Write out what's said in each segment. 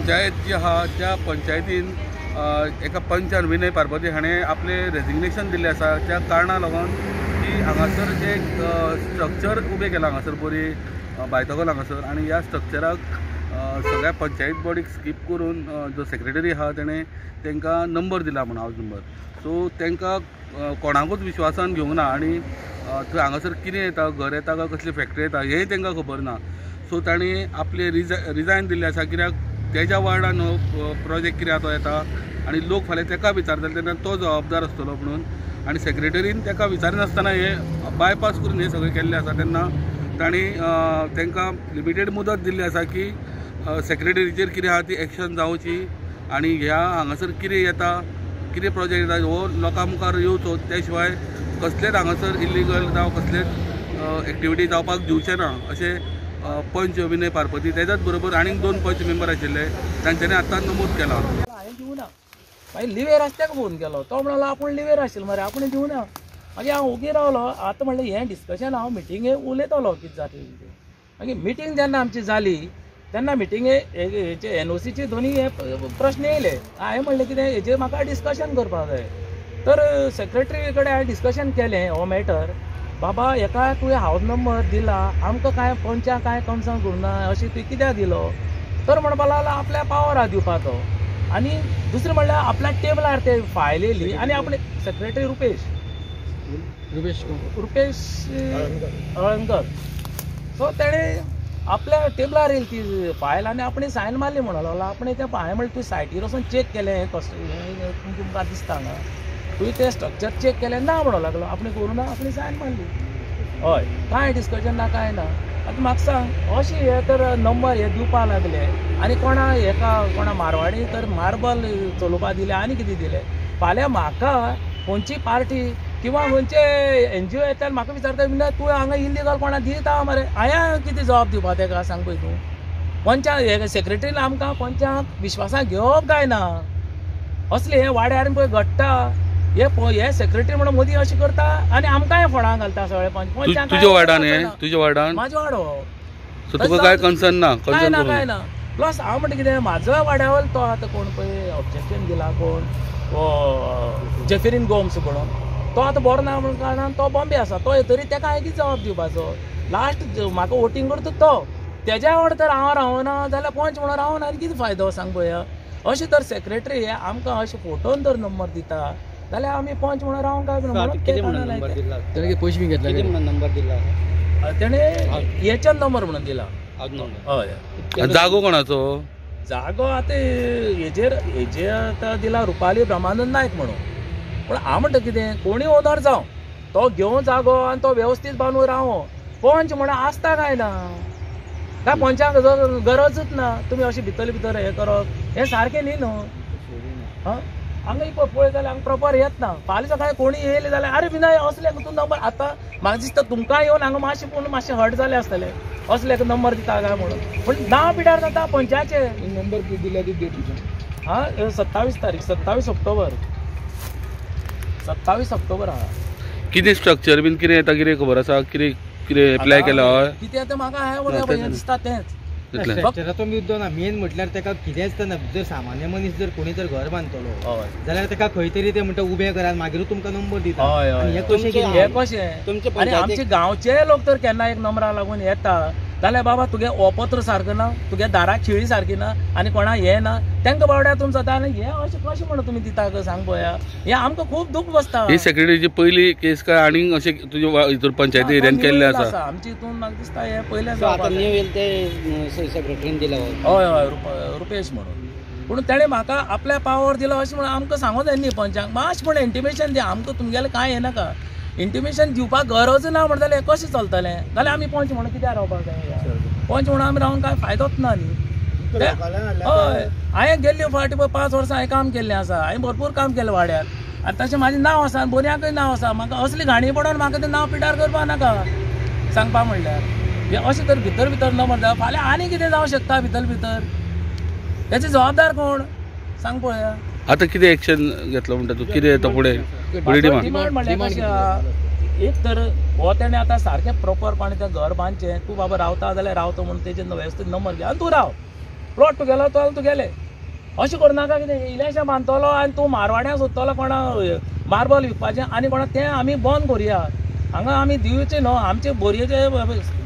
पंचायत जी आहा त्या पंचायतीन एका पंचान विनय पार्वती हाणें आपलें रेजिग्नेशन दिल्लें आसा. त्या कारणाक लागून की हांगासर जे स्ट्रक्चर उबें केलां हांगासर बरी बायतगोल हांगासर आनी ह्या स्ट्रक्चराक सगळ्या पंचायत बॉडीक स्कीप करून जो सेक्रेटरी आहा तेणें तांकां नंबर दिला म्हूण हावज नंबर. सो तांकां कोणाकूच विश्वासान घेवंक ना आनी थंय हांगासर कितें येता, घर येता काय कसली फॅक्टरी येता हेंय तांकां खबर ना. सो तांणी आपलें रिजायन दिल्लें आसा कित्याक तेज्या वार्डान हो प्रोजेक्ट कितें तो येता आनी लोक फाल्यां ताका विचारतले तेन्ना तो जबाबदार आसतलो म्हणून आनी सेक्रेटरीन ताका विचारिनासतना हे बायपास करून हें सगळें केल्लें आसा. तेन्ना तांणी तांकां लिमिटेड मुदत दिल्ली आसा की सेक्रेटरीचेर कितें आहा ती एक्शन जावची आनी ह्या हांगासर कितें येता, कितें प्रोजेक्ट येता हो लोकां मुखार येवचो. त्या शिवाय कसलेच हांगासर इल्लिगल जावं कसलेच एक्टिविटी जावपाक दिवचें ना अशें पंच विनय पार्वती तेज्याच बरोबर आनीक 2 पंच मेंबर आशिल्ले तांच्यांनी आतां नमूद केलां. हांवें दिवना. मागीर लिवेर आसा ताका फोन केलो, तो म्हणलो आपूण लिवेर आशिल्लो मरे, आपूण दिवना. मागीर हांव ओगी रावलो. आतां म्हणलें हें डिस्कशन हांव मिटिंगे उलयतलो कितें जातलें तें. मागीर मिटींग जेन्ना आमची जाली तेन्ना मिटिंगे हेचे एनओसीचे दोनी हे प्रश्न येयले. हांवें म्हणलें कितें हेजेर म्हाका डिस्कशन करपाक जाय. तर सेक्रेटरी कडेन हांवें डिस्कशन केलें हो मॅटर, बाबा हेका तुवें हावज नंबर दिला, आमकां कांय पंचाक कांय कन्सर्न करूंक ना, अशें तुवें कित्याक दिलो? तर म्हणपाक लागलो आपल्या पावर आहा दिवपाचो. आनी दुसरें म्हणल्यार आपल्या टेबलार ते फायल येयली आनी आपले सेक्रेटरी रुपेश रुपेश हळणकर, सो तेणें आपल्या टेबलार येयली ती फायल आनी आपणें सायन मारली. म्हणून लागलो आपणें तें हांवें म्हणलें तुवें सायटीर वचून चॅक केलें हें कसलें हें तुमकां मुखार दिसता हांगा, तुवें तें स्ट्रक्चर चॅक केलें ना म्हणून लागलो आपणें करूं ना, आपणें सायन मारली. हय, कांय डिस्कशन ना कांय ना. आतां म्हाका सांग अशें हे तर नंबर हे दिवपाक लागले आनी कोणा हेका कोणा मारवाडी तर मार्बल चलोवपाक दिलें आनी कितें दिलें. फाल्यां म्हाका खंयची पार्टी किंवा खंयचे एनजीओ येता म्हाका विचारता ना तूं हांगा इल्लीगल कोणा दिता मरे, हांवें कितें जबाब दिवपा तेका सांग पळय तूं. पंचाक सेक्रेटरीन आमकां पंचाक विश्वासान घेवप काय ना असले हे वाड्यार पळय घडटा. हे सेक्रेटरी म्हणून मदीं अशें करता आनी आमकांय फोंडां घालता सगळे पंच. तुज्या वार्डान हे तुज्या वार्डान म्हाज्या वाडो तुका काय कन्सर्न ना? काय ना काय ना. प्लस हांव म्हणटा कितें म्हाजो वाड्यावर तो आतां कोण पळय ऑब्जेक्शन दिला कोण जेफिरीन गोम्स म्हणून, तो आतां बरो ना म्हणून कारणान तो बॉम्बे आसा, तो येतरी तेका हांवें कितें जबाब दिवपाचो? लास्ट म्हाका वोटींग करता तो, तेज्या वांगडा तर हांव रावना जाल्यार पंच म्हणून रावना आनी कितें फायदो सांग पळया. अशें तर सेक्रेटरी आमकां अशें फोटोन तर नंबर दिता जाल्यार आमी पंच म्हणून रावंक काय म्हणून पयशे बी घेतले नंबर दिला तेणें हेच्यान नंबर म्हणून दिला. हय, जागो कोणाचो? जागो आतां हेजेर हेजेर आतां दिला रुपाली ब्रह्मानंद नायक म्हणून. पूण हांव म्हणटा कितें कोणूय ओनर जावं तो घेवन जागो आनी तो वेवस्थीत बांदून रावो. पंच म्हणून आसता काय ना, काय पंचांक गरजूच ना तुमी अशें भितर भितर हें करप हें सारकें न्ही न्हू. हां, हांगा एक पळय जाल्यार हांगा प्रोपर येत ना. फाल्यां सकाळीं कोणूय येयले जाल्यार अरे विनय असले तूं नंबर आतां म्हाका दिसता तुमकां येवन हांगा मातशें पूण मातशें हर्ट जालें आसतलें असले नंबर दिता काय म्हणून. पूण नांव पिड्यार जाता पंचाचे. नंबर दिल्या ती डेट? हां, 27 तारीख, 27 ऑक्टोबर, 27 ऑक्टोबर आहा. कितें स्ट्रक्चर बीन कितें येता कितें खबर आसा? कितें कितें एप्लाय केला? हय, कितें आतां म्हाका हांवें दिसता तेंच स्ट्रक्चराचो मुद्दो ना. मेन म्हटल्यार ताका कितेंच ना. जर सामान्य मनीस जर कोणी जर घर बांदतलो जाल्यार ताका खंय तरी ते म्हणटा उबें करात मागीर तुमकां नंबर दिता. हें कशें? आनी आमचे गांवचे लोक तर केन्ना एक नंबरा लागून येता जाल्यार बाबा तुगे ओपत्र सारको ना, तुगे दाराक खिळी सारकी ना आनी कोणा हें ना, तांकां बावड्या तुमी जाता आनी हें अशें कशें म्हणून तुमी दिता सांग पळया. हें आमकां खूब दूख बसता. ही सेक्रेटरीची पयली केस काय आनीक अशें तुजे हितून पंचायती एरियान केल्लें आसा? आमच्या हितून म्हाका दिसता हें पयलें न्यू येयल ते सेक्रेटरीन दिला. हय हय, रुपेश म्हणून. पूण तेणें म्हाका आपल्या पावर दिलो अशें म्हणून आमकां सांगूं जाय न्ही पंचांक मातशें पूण इंटिमेशन दी आमकां, तुमगेलें कांय हें नाका. इंटिमेशन दिवपाक गरज ना म्हणटा जाल्यार कशें चलतलें? जाल्यार आमी पंच म्हणून कित्याक रावपाक जाय? पंच म्हणून आमी रावन कांय फायदोच ना न्ही. हय, हांवें गेल्ले फावटी पळय 5 वर्सां हांवें काम केल्लें आसा, हांवें भरपूर काम केलें वाड्यार आनी तशें म्हाजें नांव आसा आनी बोन्याकय नांव आसा. म्हाका असली घाणी पडोन म्हाका तें नांव पिड्यार करपाक नाका सांगपा म्हणल्यार. हें अशें तर भितर भितर नंबर जाता फाल्यां आनी कितें जावं शकता भितर भितर, तेचे जबाबदार कोण सांग पळया. आतां कितें एक्शन घेतलो म्हणटा तूं? कितें येता फुडें? डिमांड म्हणल्यार कशें, एक तर हो तेणें आतां सारकें प्रोपरपणान तें घर बांदचें. तूं बाबा रावता जाल्यार रावता म्हणून तेजेर वेवस्थीत नंबर घे आनी तूं राव. प्लॉट तुगेलो तो तुगेले. अशें करनाका कितें इलेक्शन बांदतलो आनी तूं मारवाड्यां सोदतलो कोणा मार्बल विकपाचें आनी कोणा तें आमी बंद करुया. हांगा आमी दिवचे न्हू आमचे बोरयेचे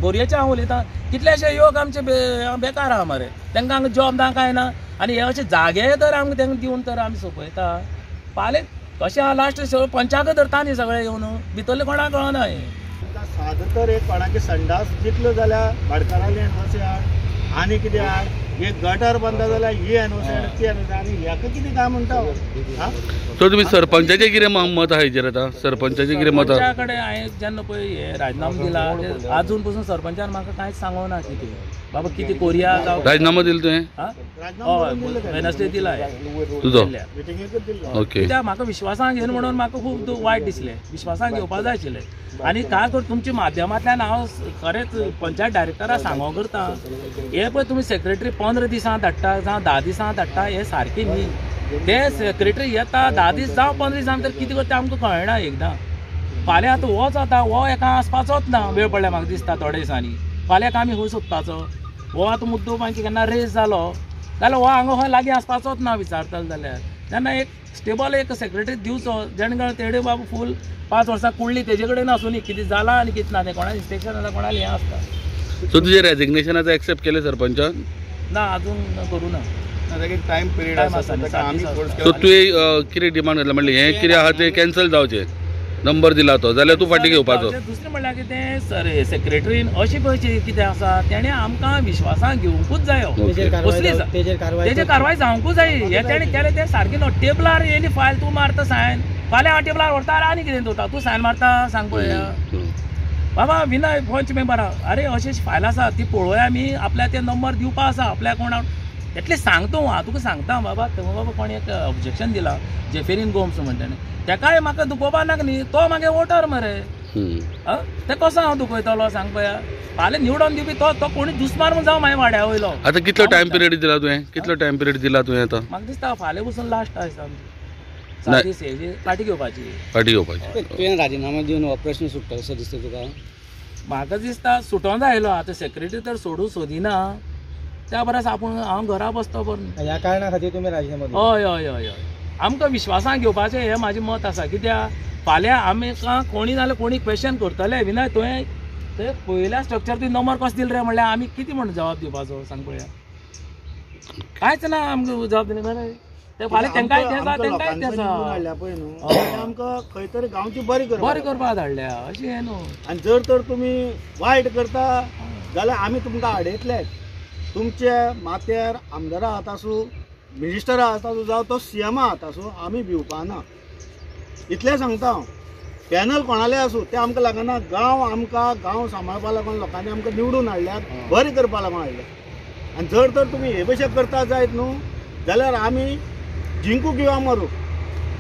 बोरयेचे हांव उलयतां कितलेशे युवक आमचे बेकार आहा मरे, तांकां हांगा जॉब ना कांय ना आनी हे अशे जागे तर आमकां तांकां दिवन तर आमी सोंपयता. फाल्यां कशें आहा लास्ट पंचाकच धरता न्ही सगळे येवन भितरले कोणाक कळना हें. सादो तर एक कोणाचे संडास जितलो जाल्यार भाटकाराले एनओसी हाड आनी कितें हाड, एक गटर बांदता जाल्यार ही एनओसी हाड ती एनओसी आनी हेका कितें काय म्हणटा. सो तुमी सरपंचाचें कितें मत आहा हेजेर आतां? सरपंचाचें कितें मत आहा? सरपंचा कडेन हांवें जेन्ना पळय हे राजिनामो दिला आजून पसून सरपंचान म्हाका कांयच सांगूंक ना कितें बाबा कितें करुया. राजिनामो दिलो तुवें? हय वेनसडे दिला तुजो. ओके. कित्याक म्हाका विश्वासान घेवन म्हणून म्हाका खूब वायट दिसलें, विश्वासान घेवपा जाय आशिल्लें. आनी खास करून तुमच्या माध्यमांतल्यान हांव खरेंच पंचायत डायरेक्टराक सांगो करता, हे पळय तुमी सेक्रेटरी 15 दिसां धाडटा जावं 10 दिसां धाडटा हें सारकें न्ही. ते सेक्रेटरी येता 10 दीस जावं 15 दिसां भितर कितें करता आमकां कळना. एकदां फाल्यां आतां हो जाता हो एका आसपाचोच ना वेळ पडल्या म्हाका दिसता थोड्या दिसांनी. फाल्यां आमी खंय सोदपाचो हो आतां मुद्दो मागीर केन्ना रेस जालो जाल्यार हो हांगा खंय लागीं आसपाचोच ना विचारतलो जाल्यार. तेन्ना एक स्टेबल एक सेक्रेटरी दिवचो जेणे करून तेणे बाबू फूल 5 वर्सां कुडली तेजे कडेन आसूं कितें जालां आनी कितें ना तें कोणाक इन्स्पेक्शन जाता कोणाक हें आसता. सो तुजें रेजिग्नेशनाचो एक्सेप्ट केलें सरपंचान? ना अजून करूं ना. टायम पिरियड आसा. सो तुवें कितें डिमांड घातला म्हणलें हें कितें आहा तें कॅन्सल जावचें, नंबर दिला तो जाल्यार तूं फाटीं घेवपाचो. दुसरें म्हणल्यार कितें सर सेक्रेटरीन अशी पळय कितें आसा तेणें आमकां विश्वासान घेवंकूच जायो, तेजेर कारवाय जावंकूच जाय. हें तेणें केलें तें सारकें न्हू. टेबलार येयली फायल तूं मारता सायन, फाल्यां हांव टेबलार व्हरता आनी कितें दवरता तूं सायन मारता सांग पळया. बाबा विनय पंच मेंबर आरे अशी फायल आसा ती पळोवया आमी, आपल्याक ते नंबर दिवपा आसा आपल्याक कोण एटलीस्ट सांगता हांव तुका सांगता बाबा थंय बाबा कोण एक ऑब्जेक्शन दिला जेफेरीन गोम्स म्हणटा तेकाय म्हाका दुखोवपा नाका न्ही, तो मागे वोटर मरे ते कसो हांव दुखयतलो सांग पळया. फाल्यां निवडोन दिवपी तो तो कोणी दुस्मान म्हूण जावं मागीर वाड्या वयलो. आतां कितलो टायम पिरियड दिला तुवें? कितलो टायम पिरियड दिला तुवें आतां? म्हाका दिसता फाल्यां पसून लास्ट आसा आमची 7 दीस हेजी फाटीं घेवपाची. फाटीं घेवपाची. तुवें राजिनामो दिवन हो प्रश्न सुट्टा असो दिसता तुका? म्हाका दिसता सुटोन जाय आयलो आतां सेक्रेटरी तर सोडूं सोदिना त्या परस आपूण हांव घरा बसतो बरो. ह्या कारणा खातीर तुमी राजिनामो? हय हय हय हय आमकां विश्वासान घेवपाचें हें म्हाजें मत आसा. कित्याक फाल्यां आमकां कोणी नाल्यार कोणी क्वेश्चन करतले विनय तुवें ते पयल्या स्ट्रक्चर तुवें नंबर कसो दिलो रे म्हणल्यार आमी कितें म्हण जबाब दिवपाचो सांग पळया. कांयच ना आमकां जबाब दिले मरे ते फाल्यां तेंकांय तें आसा तेंकांय तें आसा. पळय न्हू आमकां खंय तरी गांवची बरी बरी करपाक धाडल्या अशें हें न्हू. आनी जर तर तुमी वायट करता जाल्यार आमी तुमकां आडयतले. तुमच्या माथ्यार आमदारा हात आसूं मिनिस्टरा हात आसूं जावं तो सीएमा हात आसूं आमी भिवपा ना. इतलें सांगता हांव. पॅनल कोणाले आसूं तें आमकां लागना. गांव आमकां गांव सांबाळपा लागून लोकांनी आमकां निवडून हाडल्यात, बरें करपा लागून हाडल्यात. आनी जर तर तुमी हे भशेन करता जायत न्हू जाल्यार आमी जिंकू किंवा मरू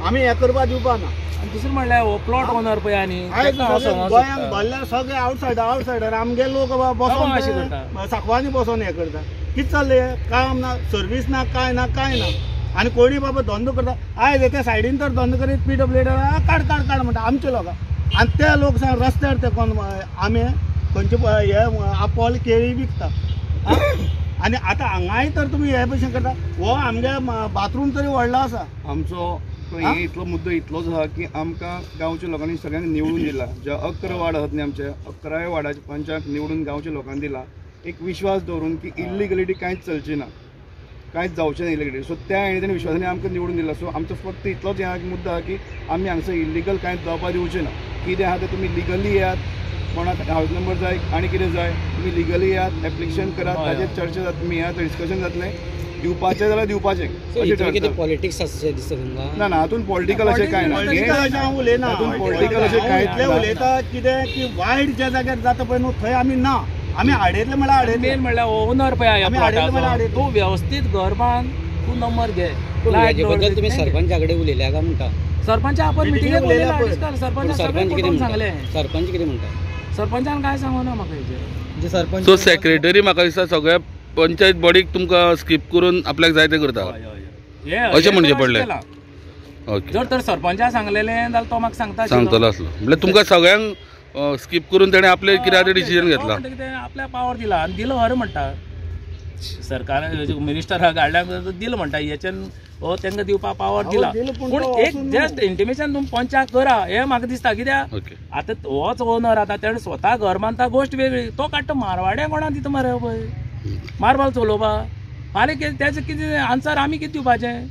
आमी हें करपा दिवपा ना. आनी दुसरें म्हणल्यार हो प्लॉट ओनर पळय आनी गोंयांक भरल्यार सगळे आवटसायडर आवटसायडर आमगे लोक बसोन साकवांनी बसोन हें करता. कितें चल्लें काम ना, सर्वीस ना, कांय ना कांय ना. आनी कोणी बाबा धंदो करता आयज त्या सायडीन तर धंदो करीत पीडब्ल्यू काड काड काड म्हणटा आमचे लोक. आनी ते लोक सांग रस्त्यार ते कोण आमे खंयचे हे आपोल केळी विकता. आनी आतां हांगाय तर तुमी हे भशेन करता. हो आमगे बाथरूम तरी व्हडलो आसा आमचो. इतलो मुद्दो इतलोच आहा की आमकां गांवच्या लोकांनी सगळ्यांक निवडून दिला. जे 11 वार्ड आसात न्ही आमचे 11 वार्डाच्या पंचाक निवडून गांवच्या लोकांनी दिला एक विश्वास दवरून की इल्लिगलिटी कांयच चलची ना, कांयच जावचें ना इल्लिगलिटी. सो त्या हेणी तेणी विश्वासांनी आमकां निवडून दिला. सो आमचो फक्त इतलोच हे मुद्दो आहा की आमी हांगसर इल्लिगल कांयच जावपाक दिवचें ना. कितें आहा तें तुमी लिगली येयात, कोणाक हावस नंबर जाय आनी कितें जाय तुमी लिगली येयात, एप्लिकेशन करात, ताजेर चर्चा जाता, तुमी येयात, डिस्कशन जातलें. दिवपाचें जाल्यार दिवपाचें. कितें पॉलिटिक्स आसा दिसता तुमकां? ना ना हातून पॉलिटिकल अशें कांय ना. पॉलिटिकल अशें हांव उलयना. पॉलिटिकल अशें कांय इतलें उलयता कितें की वायट ज्या जाग्यार जाता पळय न्हू थंय आमी ना. आमी आडयतले म्हणल्यार आडयतले. मेन म्हणल्यार ओनर पळय तूं व्यवस्थीत घर बांद, तूं नंबर घे. हेजे बद्दल तुमी सरपंचा कडेन उलयल्या काय म्हणटा? सरपंचा आपण मिटिंगेक उलयला. सरपंच कितें सांगलें? सरपंच कितें म्हणटा? सरपंचान काय सांगूना म्हाका हेजेर. सरपंच सो सेक्रेटरी म्हाका दिसता सगळ्या पंचायत बॉडीक तुमकां स्कीप करून आपल्याक जाय तें करता अशें म्हणचें पडलें. ओके जर तर सरपंचा सांगलेलें जाल्यार तो म्हाका सांगता सांगतलो आसलो. म्हणल्यार तुमकां सगळ्यांक स्कीप करून तेणें आपलें कितें आहा तें डिसिजन घेतला, आपल्या पावर दिला आनी दिलो खरें म्हणटा. सरकारान मिनिस्टराक गाडल्याक दिल म्हणटा हेच्यान हो तांकां दिवपाक पावर दिला, पूण एक जस्ट इंटिमेशन तुमी पंचाक करा हें म्हाका दिसता. कित्याक आतां होच ओनर आतां तेणें स्वता घर बांदता गोश्ट वेगळी, तो काडटा मारवाड्या कोणा दिता मरे पळय मारबाल चलोवपा. फाल्यां कितें तेजें कितें आन्सर आमी कितें दिवपाचें?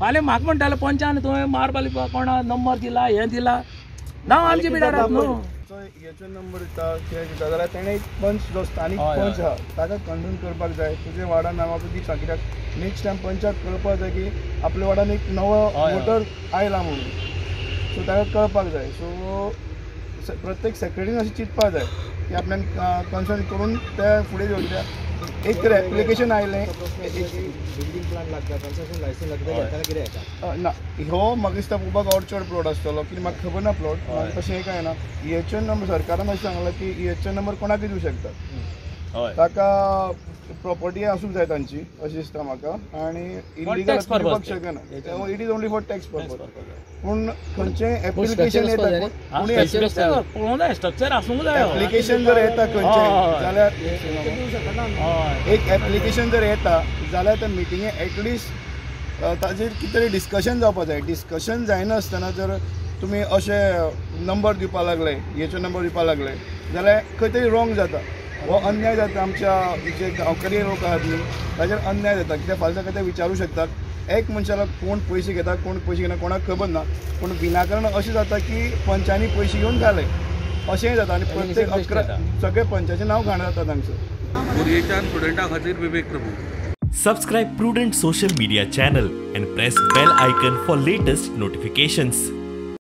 फाल्यां म्हाका म्हणटाले पंचान तुवें मारबाल कोणा नंबर दिला हें दिला ना आमच्या बिडारात न्हू. हेचो नंबर दिता कितें दिता जाल्यार तेणें एक पंच जो स्थानीक पंच आहा ताका कन्सर्न करपाक जाय, तुजे वार्डान नांव दिता, कित्याक नेक्स्ट टायम पंचाक कळपाक जाय की आपल्या वार्डान एक नवो वोटर आयला म्हणून, सो ताका कळपाक जाय. सो प्रत्येक सेक्रेटरीन अशें चिंतपाक जाय की आपल्यान कन्सर्न करून ते फुडें घेवन एक तर एप्लिकेशन आयलें बिल्डींग प्लान लागता, कन्स्ट्रक्शन लायसन्स लागता, कितें येता ना. हो म्हाका दिसता पळोवपाक ऑर्चर्ड प्लॉट आसतलो, कितें म्हाका खबर ना प्लॉट तशें कांय ना. एचएन नंबर सरकारान अशें सांगलां की एचएन नंबर कोणाकय दिवं शकता, ताका प्रॉपर्टी आसूंक जाय तांची अशें दिसता म्हाका, आनी इलिगल दिवपाक शकना. It is only for tax purpose. पूण खंयचें एप्लिकेशन येता, स्ट्रक्चर आसूंक जाय, एप्लिकेशन जर येता खंयचें जाल्यार एक एप्लिकेशन जर येता जाल्यार त्या मिटिंगे एटलिस्ट ताजेर कितें तरी डिस्कशन जावपाक जाय. डिस्कशन जायनासतना जर तुमी अशे नंबर दिवपाक लागले, हेचो नंबर दिवपाक लागले जाल्यार खंय तरी रॉंग जाता, हो अन्याय जाता आमच्या जे गांवकरी लोक आहात न्ही ताजेर अन्याय जाता. कित्याक फाल्यां ताका ते विचारूं शकतात, एक मनशाला कोण पयशे घेता कोण पयशे घेना कोणाक खबर ना, पूण विनाकारण अशें जाता की पंचांनी पयशे घेवन घाले अशेंय जाता, आनी प्रत्येक 11 सगळे पंचाचें नांव घाण जाता तांचो. बोरयेच्यान स्टुडंटा खातीर Vivek Prabhu. Subscribe Prudent social media channel and press bell icon for latest notifications.